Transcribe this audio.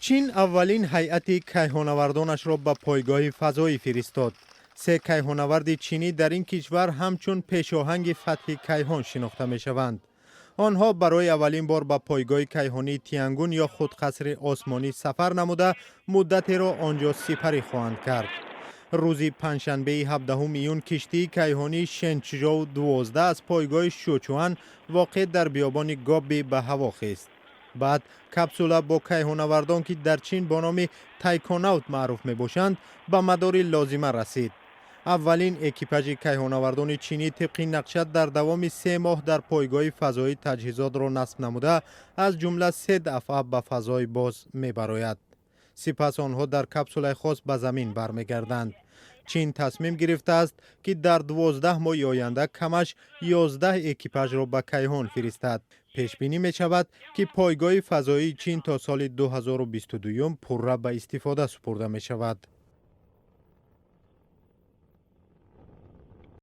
Чин аввалин ҳайати кайҳонавардонашро ба пойгоҳи фазоӣ фиристод. Се кайҳонаварди чинӣ дар ин кишвар ҳамчун пешоҳанги фатҳи кайҳон шинохта мешаванд. Онҳо барои аввалин бор ба пойгоҳи кайҳонии Тянгун ё худ Қасри осмонӣ сафар намуда, муддатеро он ҷо сипарӣ хоҳанд кард. Рӯзи панҷшанбеи 17 июн киштии кайҳонии Шенчжоу 12 аз пойгоҳи Шучуан, воқеъ дар биёбони Гобби, ба ҳаво хест. Баъд капсула бо кайҳонавардон, ки дар Чин бо номи тайконавт маъруф мебошанд, ба мадори лозима расид. Аввалин экипажи кайҳонавардони чинӣ тибқи нақша дар давоми 3 моҳ дар пойгоҳи фазоӣ таҷҳизотро насб намуда, аз ҷумла се дафъа ба фазои боз мебарояд. Сипас онҳо дар капсулаи хос ба замин бармегарданд. Чин тасмим гирифтааст, ки дар 12 моҳи оянда камаш 11 экипажро ба кайҳон фиристад. Пешбинӣ мешавад, ки пойгоҳи фазоии Чин то соли 2022 пурра ба истифода супурда мешавад.